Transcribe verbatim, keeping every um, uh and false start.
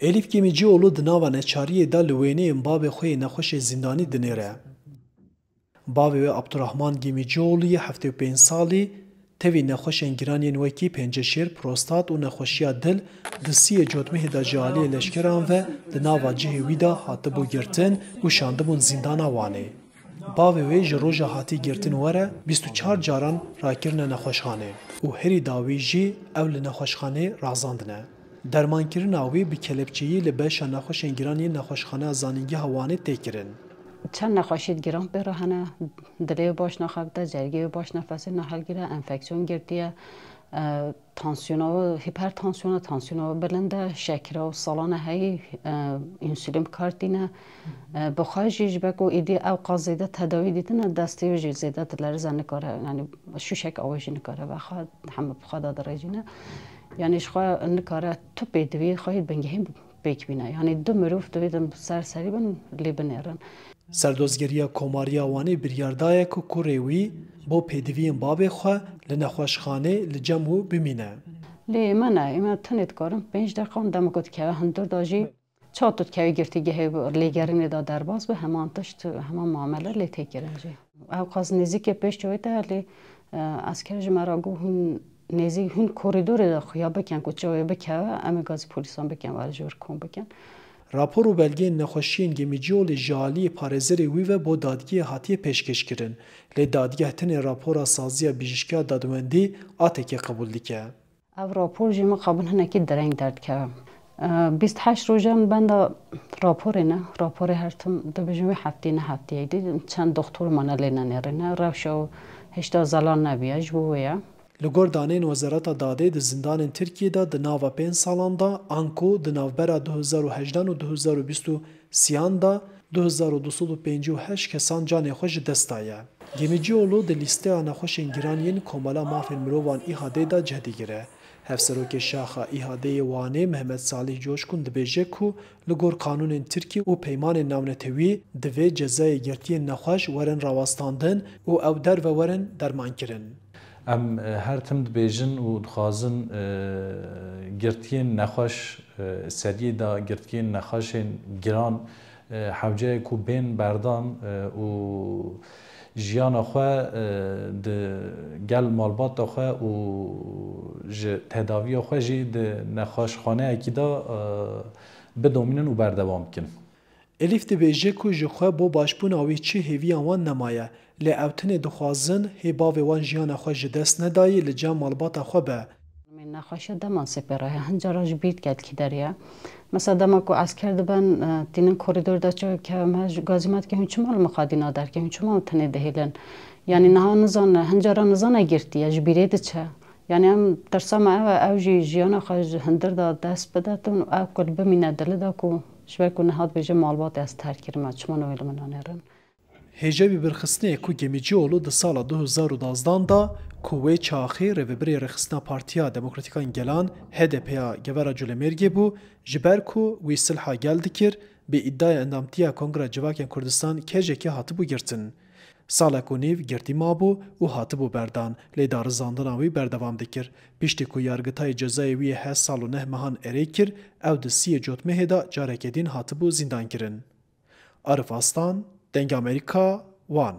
Elîf Gemîcioğlu di nava neçariyê de li wêneyên bavê xwe yê nexweşê zîndanî dinêre. Bavê wê Abdurrahman Gemîcioğlu yê heftê û pênc salî, tevî nexweşên giran yên wekî penceşêr, prostat û nexweşiya dil di siyê Cotmehê de ji aliyê leşkeran ve di nava cihê wî de hatibû girtin û şandibûn zîndana Wanê. Bavê wê ji roja hatî girtin were bîst û çar caran rakirine nexweşxanê û herî dawî jî ew li nexweşxanê razandine. Dermankirina wî bi kelepçeyî li beşa nexweşên giran yên Nexweşxaneya Zanîngeha Wanê tê kirin. Çend nexweşî giran pê re hene, dilê wê baş naxebite, cergê wê baş nefesê nahilgire, enfeksiyon girtiye, e, tansiyona wê, hipertansiyona, tansiyona wê bilind e, şekira wê salane heyî, e, însûlîn bi kar tîne. E, bi xwe jî ji ber ku êdî ew qas zêde tedawî dîtine, destê wê jî zêde dilerize, nikare, yanî şûşek awê jî nikare vexe, heme bi xwe de dirêjîne. Yanî ji xwe nikare tu pêdiviyê xwe yê bingehîn pêk bîne. Yanî du mirov divê di ser serî bin lê binêrin. Serdozgeriya Komariya Wanê biryar daye ku kurê wî bo pêdiviyên bavê xwe li nexweşxanê li cem wî bimîne. Lê me ne, ê me tenê dikarin pênc deqan dema ku dikeve hundir de jî, çawa tu dikevî girtîgehê lêgerînê de derbas bi, heman tişt, heman muamele lê tê kirin jî. Ew qas nêzîkê pêş çavê te ye, lê, e, esker ji me re got, hûn nêzîk, hûn korîdorê de xuya bikin ku çavê bikeve, em ê gazî polîsan bikin were ji wir kom bikin. Rapor û belgeyên nexweşiyên Gemîcîolê ji aliyê parêzerê wî ve bo dadgehê hatiye pêşkêşkirin, lê dadgeh tenê rapora saziya bijîşkiya dadwendî, A T K, qebûl dike. Ev rapor jî mixabin hinekî direng derdikeve. E, bîst heşt rojan benda raporê ne, raporê her tim dibêjin wê heftê ne hefteyê dî çend doxtor mane lê nenêrîne. Rewşa û hêşta zelal nebiye, ji bo wê ye. Li gor daneyên Wezareta Dadê, di zindanên Tirkiyê de di nava pênc salan de, anku di navbera du hezar û hejdan û du hezar û bîst û sêyan de, du hezar û du sed û pêncî û heşt kesan canê xwe ji dest daye. Gemîcîoğlu di lîsteya nexweşên giran yên Komela Mafên Mirovan, İHA'dê de cih digire. Hevserokê Şaxa İHA'dê yê Wanê Mehmet Salih Coşkun dibêje ku li gor qanûnên Tirkî û peymanên navnetewî divê cezayê girtiyên nexweş werin rawestandin û ew derve werin dermankirin. Em, e, her tim dibêjin û dixwazin, e, girtiyên nexweş, e, seriyê de girtiyên nexweşên giran, e, hewce ye ku bên berdan, e, û jiyana xwe, e, di gel malbata xwe û ji tedaviya xwe jî di nexweşxaneyekî de, e, bidomînin û berdewam bikin. Elîf dibêje ku ji xwe bo başbûna wî çi hêviya wan nemaye, lê ew tenê dixwazin hê bavê wan jiyana xwe ji dest nedayî li cem malbata xwe be. Nexweşiya dema sê pê re heye, hin cara ji bîr dike dikî derê ye. Mesela dema ku esker dibin, e, tînin korîdor de çawa keve me, ji gazî me dike, hûn çima li min xwe dîna derkevin, hûn çima min tenê dihêlin? Yanî niha nizane, hin cara nizane girtî ye, ji bîrê diçe. Yanî em tirsa me ew e, ew jî jiyana xwe ji hundir de dest bide, tu ew ku li bimîne dili de ku ji ber ku niha dibêje malbatê ez terk kirime, çima navê li min nanêrin? Hêja bîrxistinê ye ku Gemîcîoğlu di sala du hezar û dazdan de ku wê çaxê rêvebirê Rêxistina Partiya Demokratîka Gelan, H D P, ya Gevara Colemêrgê bû, ji ber ku wî silha gel dikir, bi îdiaya endamtiya Kongra Civakên Kurdistan, K C K, hatibû girtin. Salek û nîv girtî mabû û hatibû berdan, lê darizandina wî berdewam dikir. Piştî ku yargitayê cezayê wî yê heşt sal û neh mehan erê kir, ew di siyê Cotmehê de careke din hatibû zîndankirin. Arif Aslan, Dengê Amerîka, Wan.